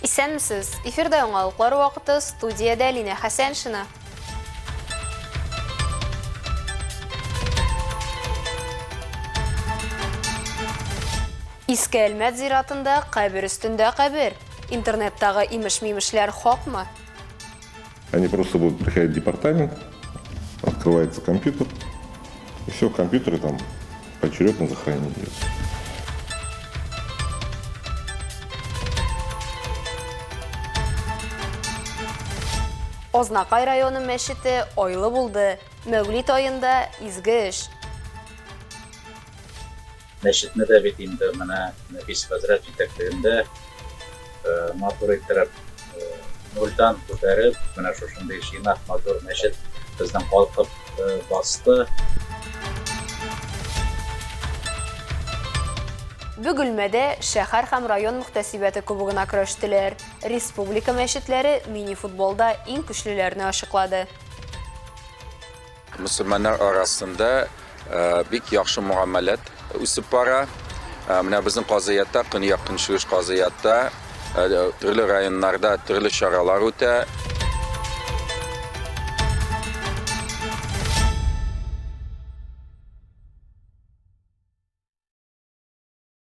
Исәнмесез! Эфирда яңалыклар вакыты, студиядә Линә Хәсәншина. Иске Әлмәт зиратында кабер өстендә кабер. Интернеттагы имеш-мимешләр хакмы? Они просто будут приходить в департамент, открывается компьютер, и все, компьютеры там поочередно захоронение идет. Азнакай районы мәчете айлы булды. Мәүлид аенда изге эш. Мәчетне дә бит инде менә Нәфис хәзрәт җитәклегендә матур иттереп нульдан күтәреп, менә шушындый җыйнак матур мәчет безнең калкып басты. Бөгелмәдә шәһәр һәм район мөхтәсибәте кубогына көрәштеләр. Республика мәчетләре мини-футболда иң көчлеләрне ачыклады. Мөселманнар арасында бик яхшы мөгамәләт үсеп бара. Менә безнең казыятта, Көньяк-Көнчыгыш казыятта төрле районнарда төрле чаралар үтә.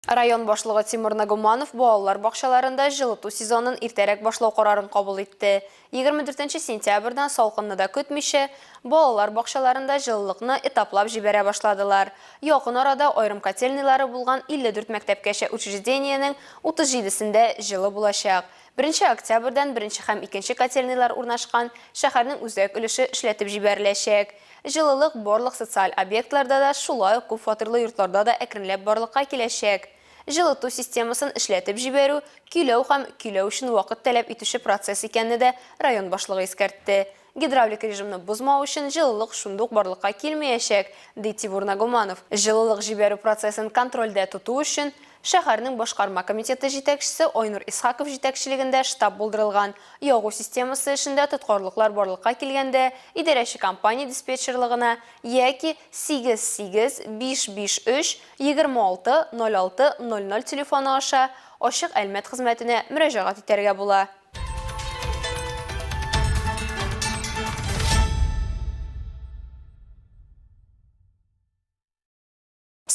Район башлыгы Тимур Нагуманов балалар бакчаларында җылыту сезонын иртәрәк башлау карарын кабул итте. 24 сентябрьдән салкынны да көтмичә, балалар бакчаларында җылылыкны этаплап җибәрә башладылар. Якын арада аерым котельныйлары булган 54 мәктәпкәчә учреждениенең 37сендә җылы булачак. Беренче октябрьдән беренче һәм икенче котельныйлар урнашкан шәһәрнең үзәк өлеше эшләтеп җибәреләчәк. Җылылык барлык социаль объектларда да, шулай ук күп фатирлы йортларда да әкренләп барлыкка киләчәк. Җылыту системасын эшләтеп җибәрү, көйләү һәм көйләү өчен вакыт таләп итүче процесс икәнне дә район башлыгы искәртте. Гидравлик режимны бозмау өчен җылылык шундук барлыкка килмәячәк, ди Тимур Нагуманов. Җылылык җибәрү процессын контрольдә тоту өчен, шәһәрнең башкарма комитеты җитәкчесе Айнур Исхаков җитәкчелегендә штаб булдырылган. Ягу системасы эшендә тоткарлыклар барлыкка килгәндә, идарәче компания диспетчерлыгына яки 8 8 5 5 3 26 06 00 телефоны аша Ачык Әлмәт хезмәтенә мөрәҗәгать итәргә була.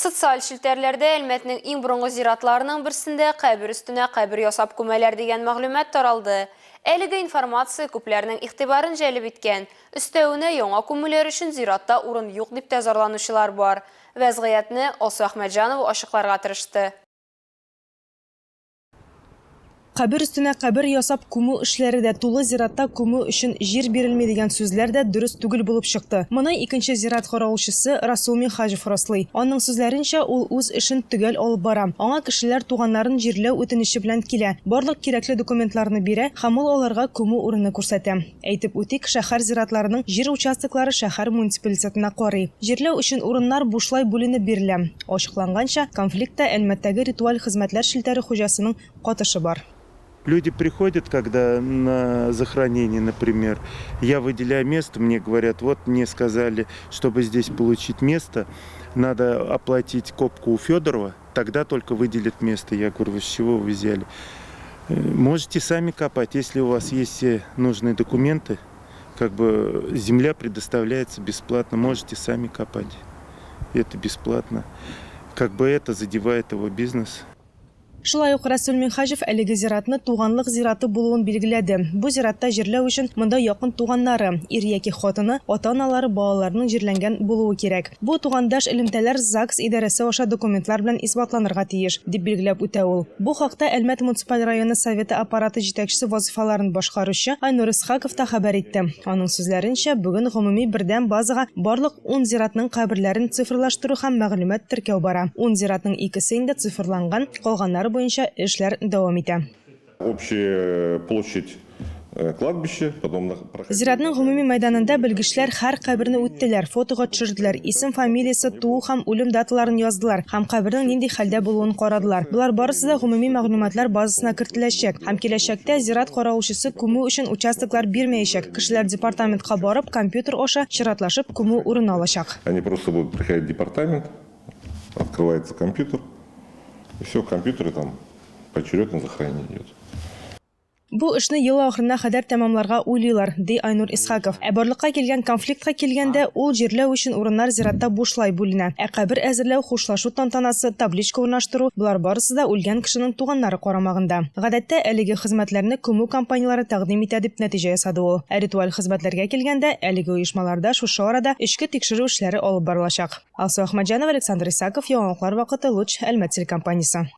Социаль челтәрләрдә Әлмәтнең иң борынгы зиратларының берсендә кабер өстенә кабер ясап күмәләр дигән мәгълүмат таралды. Әлеге информация күпләрнең игътибарын җәлеп иткән. Өстәвенә, яңа күмүләр өчен зиратта урын юк дип тә зарланучылар бар. Вәзгыятьне Алсу Әхмәтҗанова ачыкларга тырышты. Кабер өстенә кабер ясап күмү эшләре дә, тулы зиратта күмү өчен җир бирелми дигән сүзләр дә дөрес түгел булып чыкты. Моны икенче зират каравылчысы Расул Минһаҗев раслый. Аның сүзләренчә, ул үз эшен төгәл алып бара. Аңа кешеләр туганнарын җирләү үтенече белән килә, барлык кирәкле документларны бирә һәм ул аларга күмү урыны күрсәтә. Әйтеп үтик, шәһәр зиратларының җир участоклары шәһәр муниципалитетына карый. Җирләү өчен урыннар бушлай бүленеп бирелә. Ачыкланганча, конфликтта Әлмәттәге ритуаль хезмәтләр челтәре хуҗасының катышы бар. Люди приходят, когда на захоронение, например, я выделяю место, мне говорят, вот мне сказали, чтобы здесь получить место, надо оплатить копку у Федорова, тогда только выделят место. Я говорю, вы с чего вы взяли? Можете сами копать, если у вас есть все нужные документы, как бы земля предоставляется бесплатно, можете сами копать. Это бесплатно. Как бы это задевает его бизнес. Шулай ук Рәсүл Минһаҗев әлеге зиратны туганлык зираты булуын билгеләде. Бу зиратта җирләү өчен монда якын туганнары, ир яки хатыны, ата-аналары, балаларының җирләнгән булуы кирәк. Бу тугандаш элемтәләр ЗАГС идарәсе аша документлар белән исбатланырга тиеш, дип билгеләп үтә ул. Бу хакта Әлмәт муниципаль районы Советы аппараты җитәкчесе вазыйфаларын башкаручы Айнур Исхаков та хәбәр итте. Аның сүзләренчә, бүген гомуми бердәм базага барлык ун зиратның каберләрен цифрлаштыру һәм мәгълүмат теркәү бара. Ун зиратның икесе инде цифрланган, калганнары буенча эшләр дәвам итә. Общая площадь кладбища, потом Зиратның гомуми мәйданында белгечләр һәр каберне үттеләр, фотога төшерделәр, исем-фамилиясе, туу һәм үлем даталарын яздылар һәм кабернең нинди хәлдә булуын карадылар. Болар барысы да гомуми мәгълүматлар базасына кертеләчәк. Һәм киләчәктә зират каравылчысы күмү өчен участоклар бирмәячәк, кешеләр департаментка барып, компьютер аша чиратлашып күмү урыны алачак. Они просто будут приходить в департамент, открывается компьютер, и все, компьютеры там поочередно захоронение идет. Бу эшне ел ахырына кадәр тәмамларга уйлыйлар, ди Айнур Исхаков. Ә барлыкка килгән конфликтка килгәндә, ул җирләү өчен урыннар зиратта бушлай бүленә. Ә кабер әзерләү, хушлашу тантанасы, табличка урнаштыру, болар барысы да үлгән кешенең туганнары карамагында. Гадәттә, әлеге хезмәтләрне күмү компанияләре тәкъдим итә, дип нәтиҗә ясады ул. Ә ритуаль хезмәтләргә килгәндә, әлеге оешмаларда шушы арада эчке тикшерү эшләре алып барылачак. Алсу Әхмәтҗанова, Александр Исаков, Яңалыклар вакыты, Луч, Әлмәт телекомпаниясе.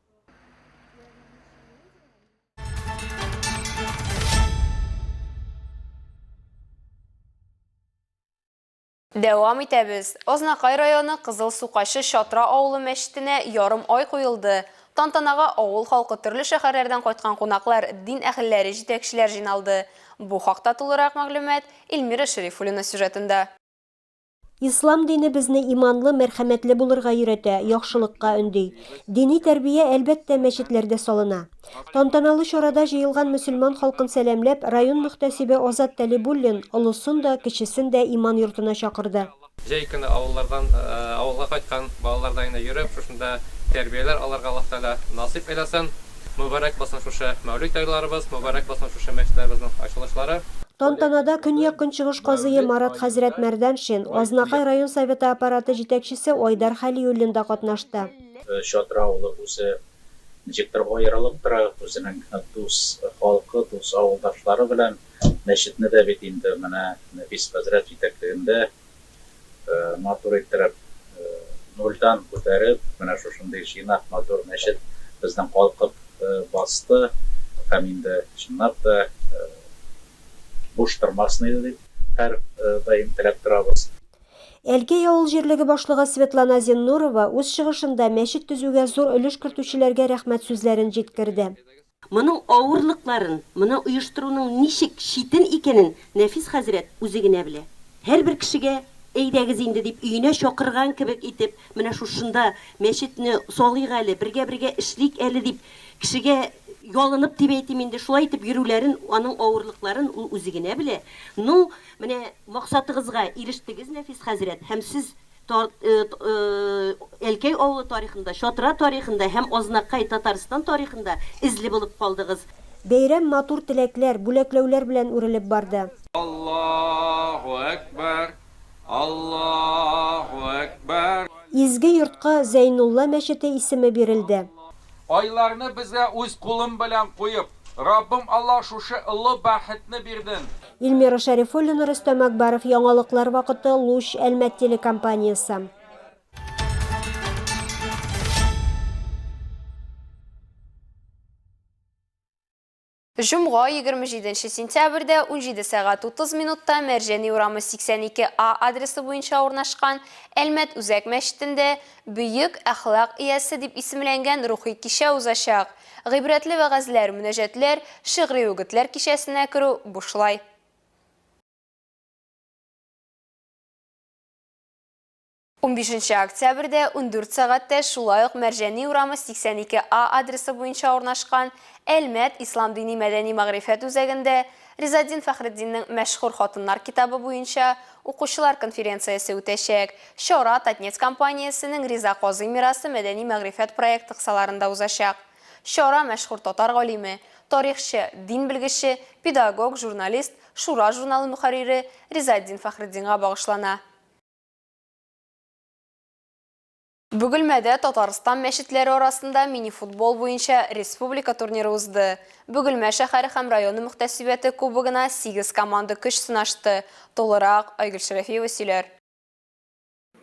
Дәвам итәбез. Азнакай районы Кызыл Сукачы Чатра авылы мәчетенә ярым ай куелды. Тантанага авыл халкы, төрле шәһәрләрдән кайткан кунаклар, дин әһелләре, җитәкчеләр җыйналды. Бу хакта тулырак мәгълүмат Эльмира Шәрифуллина сюжетында. Ислам дине безне иманлы, мәрхәмәтле булырга өйрәтә, яхшылыкка өнди. Дини тәрбия, әлбәттә, мәчетләрдә салына. Тантаналы чарада җыелган мөселман халкын сәламләп, район мөхтәсибе Азат Тәлибуллин олысын да, кечесен дә иман йортына чакырды. Җәй көне авыллардан авылга кайткан балалар да инде йөреп, шушында тәрбияләр алырга Аллаһ Тәгалә насыйп әйләсен. Мөбарәк булсын шушы Мәүлид айларыбыз, мөбарәк булсын шушы мәчетләребезнең ачылышлары. Тантанада көньяк-көнчыгыш казые Марат хәзрәт Мәрданшин, Азнакай район Советы аппараты җитәкчесе Айдар Хәлиуллин да катнашты. Чатыр авылы үзе ничектер аерылып тора, үзенең дус халкы, дус авылдашлары белән. Мәчетне дә бит инде менә Нәфис хәзрәт җитәклегендә Матур иттереп, нульдан күтәреп, менә шушындый җыйнак, матур мәчет безнең калкып басты һәм инде чынлап та буш тормасын иде дип һәр даим теләп торабыз. Әлкәй авыл җирлеге башлыгы Светлана Зиннурова үз чыгышында мәчет төзүгә зур өлеш кертүчеләргә рәхмәт сүзләрен җиткерде. Моның авырлыкларын, моны оештыруның ничек читен икәнен Нәфис хәзрәт үзе генә белә. Һәрбер кешегә әйдәгез инде дип өенә чакырган кебек итеп, менә шушында мәчетне салыйк әле, бергә-бергә эшлик әле дип, кешегә ялынып дип әйтим инде, шулай итеп йөрүләрен, аның авырлыкларын ул үзе генә белә. Ну, менә максатыгызга ирештегез, Нәфис хәзрәт, һәм сез Әлкәй авылы тарихында, Чатра тарихында һәм Азнакай, Татарстан тарихында эзле булып калдыгыз. Бәйрәм матур теләкләр, бүләкләүләр белән үрелеп барды. Аллаһу әкбәр! Аллаһу әкбәр! Изге йортка Зәйнулла мәчете исеме бирелде. Айларны безгә үз кулым белән куеп, Раббым Аллаһ шушы олы бәхетне бирден. Ильмира Шәрифуллина, Рөстәм Акбаров, Яңалыклар вакыты, Луч, Әлмәт телекомпаниясе. Җомга, 27 сентябрьдә 17 сәгать 30 минутта Мәрҗани урамы 82 А адресы буенча урнашкан Әлмәт үзәк мәчетендә Бөек әхлак иясе дип исемләнгән рухи кичә узачак. Гыйбрәтле вәгазьләр, мөнәҗәтләр, шигъри үгетләр кичәсенә керү бушлай. Унбишенче октябрьдә 14 сәгатьтә шулай ук Мәрҗани урамы 82 А адресы буенча урнашкан Әлмәт ислам дини мәдәни мәгърифәт үзәгендә Ризатдин Фәхретдиннең Мәшһүр хатыннар китабы буенча укучылар конференциясе үтәчәк. Чара Татнефть компаниясенең Риза казый мирасы мәдәни-мәгърифәт проекты кысаларында узачак. Чара мәшһүр татар галиме, тарихчы, дин белгече, педагог, журналист, Шура журналы мөхәррире Ризатдин Фәхретдинга багышлана. Бөгелмәдә Татарстан мәчетләре арасында мини-футбол буенча республика турниры узды. Бөгелмә шәһәре һәм районы мөхтәсибәте кубогына сигез команда көч сынашты. Тулырак Айгөл Шәрәфиева сөйләр.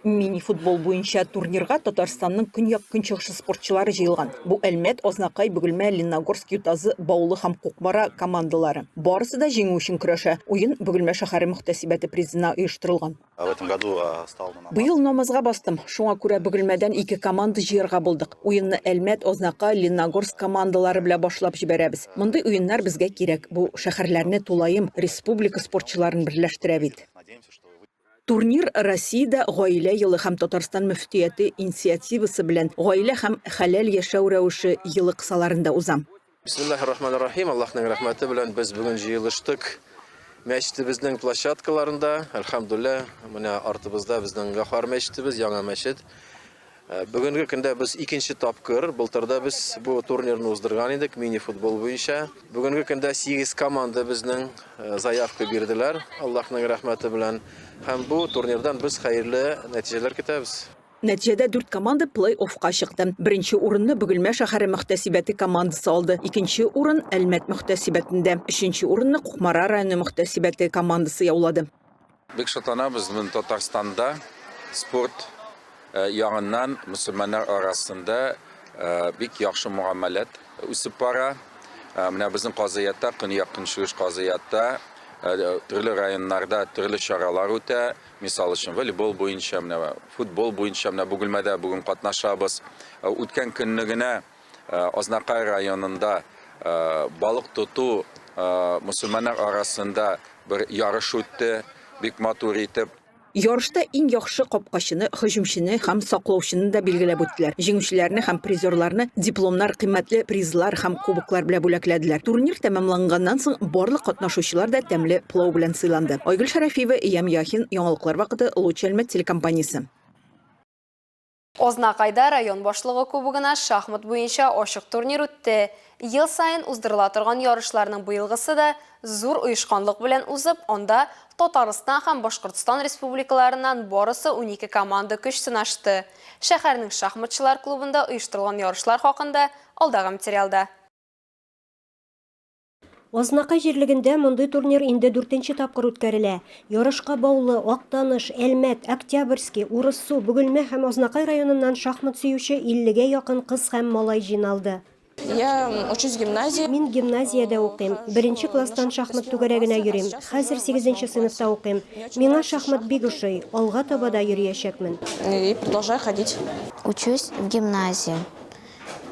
Мини-футбол буенча турнирга Татарстанның көньяк-көнчыгышы спортчылары җыелган. Бу Әлмәт, Азнакай, Бөгелмә, Лениногорск, Ютазы, Баулы һәм Кукмара командалары. Барысы да җиңү өчен көрәшә. Уен Бөгелмә шәһәре мөхтәсибәте призына оештырылган. Быел намазга бастым, шуңа күрә Бөгелмәдән ике команда җыярга булдык. Уенны Әлмәт, Азнакай, Лениногорск командалары белән башлап җибәрәбез. Мондый уеннар безгә кирәк, бу шәһәрләрне, тулаем республика спортчыларын берләштерә бит. Турнир Россиядә Гаилә елы һәм Татарстан мөфтияте инициативасы белән Гаилә һәм хәләл яшәү рәвеше елы кысаларында уза. Бисмиллаһир рахманир рахим. Аллаһның рәхмәте белән без бүген җыелыштык мәчетебезнең площадкаларында. Әлхәмдулилла, менә артыбызда безнең Гафар мәчетебез, яңа мәчет. Бүгенге көндә без икенче тапкыр, былтыр да без бу турнирны уздырган идек, мини-футбол буенча. Бүгенге көндә 8 команда безнең заявка бирделәр, Аллаһның рәхмәте белән. Һәм бу турнирдан без хәерле нәтиҗәләр көтәбез. Нәтиҗәдә дүрт команда плей-оффка чыкты. Беренче урынны Бөгелмә шәһәре мөхтәсибәте командасы алды, икенче урын, Әлмәт мөхтәсибәтендә, өченче урынны Кукмара районы мөхтәсибәте командасы яулады. Бик шатланабыз, бүген Татарстанда спорт ягыннан мөселманнар арасында бик яхшы мөгамәләт үсеп бара. Менә безнең казыятта, Көньяк-Көнчыгыш казыятта төрле районнарда төрле чаралар үтә. Мисал өчен, волейбол буенча, менә футбол буенча менә Бөгелмәдә бүген катнашабыз. Үткән көнне генә Азнакай районында балык тоту мөселманнар арасында бер ярыш үтте, бик матур итеп. Ярышта иң яхшы капкачыны, һөҗүмчене һәм саклаучыны да билгеләп үттеләр. Җиңүчеләрне һәм призерларны дипломнар, кыйммәтле призлар һәм кубоклар белән бүләкләделәр. Турнир тәмамланганнан соң барлык катнашучылар да тәмле пылау белән сыйланды. Айгөл Шәрәфиева, Ям Яхин, Яңалыклар вакыты, Луч Әлмәт телекомпаниясе. Азнакайда район башлыгы кубогына шахмат буенча ачык турнир үтте. Ел саен уздырыла торган ярышларның быелгысы да зур оешканлык белән узып, анда Татарстан һәм Башкортстан республикаларыннан барысы 12 команда көч сынашты. Шәһәрнең шахматчылар клубында оештырылган ярышлар хакында алдагы материалда. Азнакай җирлегендә мондый турнир инде дүртенче тапкыр үткәрелә. Ярышка Баулы, Актаныш, Әлмәт, Октябрьский, Урыссу, Бөгелмә һәм Азнакай районыннан шахмат сөюче иллегә якын кыз һәм малай җыйналды. Я учусь в гимназии. Мин гимназиядә укыйм. Беренче класстан шахмат түгәрәгенә йөрим. Хәзер сигезенче сыйныфта укыйм. Миңа шахмат бик ошый. Алга таба да йөриячәкмен. И продолжаю ходить. Учусь в гимназии.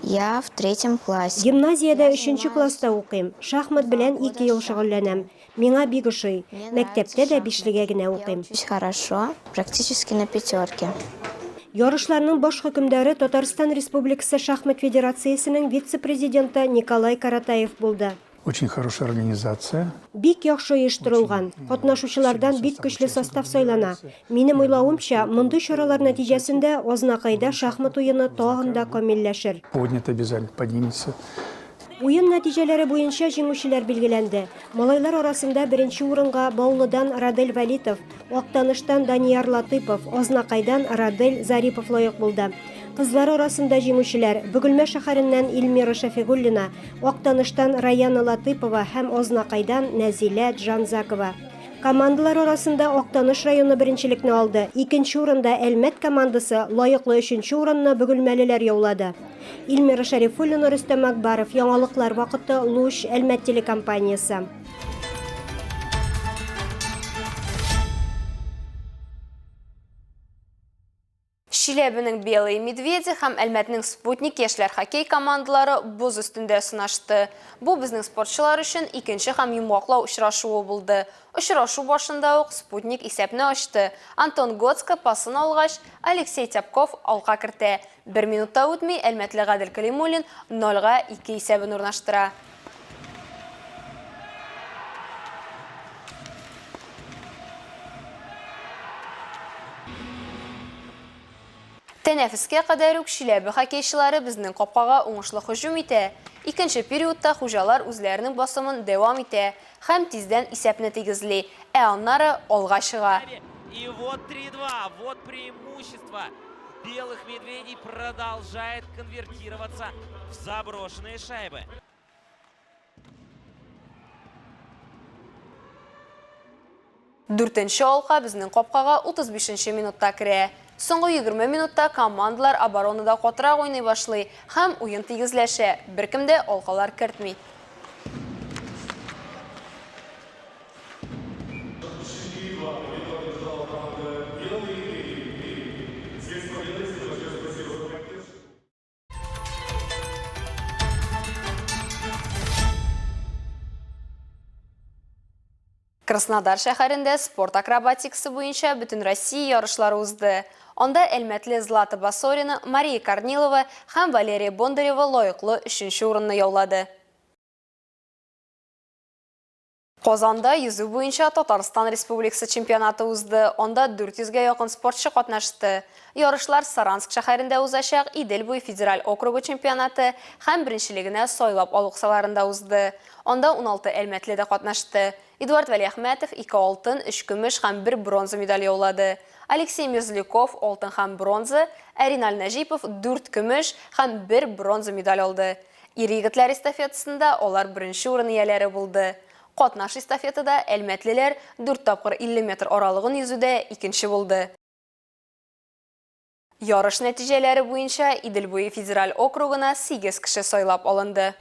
Я в третьем классе. Гимназиядә өченче класста укыйм. Шахмат белән ике ел шөгыльләнәм. Миңа бик ошый. Мәктәптә дә бишлегә генә укыйм. Учусь хорошо, практически на пятерке. Ярышларның баш хөкемдары Татарстан Республикасы Шахмат федерациясенең вице-президенты Николай Каратаев булды. Очень хорошая организация. Бик яхшы оештырылган. Катнашучылардан бик көчле состав сайлана. Минем уйлавымча, мондый чаралар нәтиҗәсендә Азнакайда шахмат уены тагын да камилләшер. Поднят обязательно поднимется. Уен нәтиҗәләре буенча җиңүчеләр билгеләнде. Малайлар арасында беренче урынга Баулыдан Радель Вәлитов, Актаныштан Данияр Латыпов, Азнакайдан Радель Зарипов лаек булды. Кызлар арасында җиңүчеләр, Бөгелмә шәһәреннән Эльмира Шәфигуллина, Актаныштан Раяна Латыпова һәм Азнакайдан Нәзилә Джанзакова. Командалар арасында Актаныш районы беренчелекне алды. Икенче урында Әлмәт командасы, лаеклы өченче урынны бөгелмәлеләр яулады. Эльмира Шәрифуллина, Рөстәм Акбаров, Яңалыклар вакыты, Луч, Әлмәт телекомпаниясе. Чиләбенең Белые медведи һәм Әлмәтнең Спутник яшьләр хоккей командалары боз өстендә сынашты. Бу безнең спортчылар өчен икенче һәм йомгаклау очрашуы булды. Очрашу башында ук Спутник исәпне ачты. Антон Гоцко пасын алгач, Алексей Тяпков алка кертә. Бер минут та үтми, әлмәтле Гадел Кәлимуллин нольга ике исәбен урнаштыра. Тәнәфескә кадәр үк Чиләбе хоккейчылары безнең капкага уңышлы һөҗүм итә. Икенче периодта хуҗалар үзләренең басымын дәвам итә һәм тиздән исәпне тигезли, ә аннары алга чыга. И вот 3-2, вот преимущество белых медведей продолжает конвертироваться в заброшенные шайбы. Дүртенче алка безнең капкага 35 нче минутта керә. Соңгы 20 минутта командалар оборонада катырак уйный башлый һәм уен тигезләшә, беркем дә алкалар кертми. Краснодар шәһәрендә спорт акробатикасы буенча Бөтенроссия ярышлары узды. Анда әлмәтле Злата Басорина, Мария Корнилова һәм Валерия Бондарева лаеклы өченче урынны яулады. Казанда йөзү буенча Татарстан Республикасы чемпионаты узды, анда 400 гә якын спортчы катнашты. Ярышлар Саранск шәһәрендә узачак Идел буе федераль округы чемпионаты һәм беренчелегенә сайлап алу кысаларында узды. Анда 16 әлмәтле дә катнашты. Эдуард Вәлиәхмәтов ике алтын, өч көмеш һәм бер бронза медаль яулады. Алексей Мерзляков, алтын һәм бронза, ә Риналь Нәҗипов дүрт көмеш һәм бер бронза медаль алды. Ир-егетләр эстафетасында алар беренче урын ияләре булды. Катнаш эстафетада әлмәтлеләр дүрт тапкыр 50 метр аралыгын йөзүдә икенче булды. Ярыш нәтиҗәләре буенча Идел буе федераль округына сигез кеше сайлап алынды.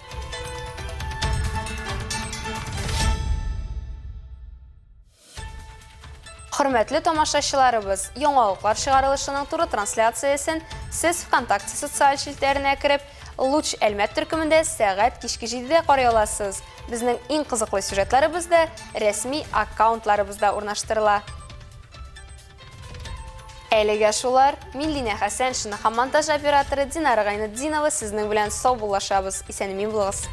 Хөрмәтле тамашачыларыбыз, яңалыклар чыгарылышының туры трансляциясен сез ВКонтакте социаль челтәренә кереп, Луч Әлмәт төркемендә сәгать кичке 7-дә карый аласыз. Безнең иң кызыклы сюжетларыбыз да рәсми аккаунтларыбызда урнаштырыла. Әлегә шулар. Мин Линә Хәсәншина һәм монтаж операторы Динара Гайнетдинова сезнең белән саубуллашабыз. Исән-имин булыгыз.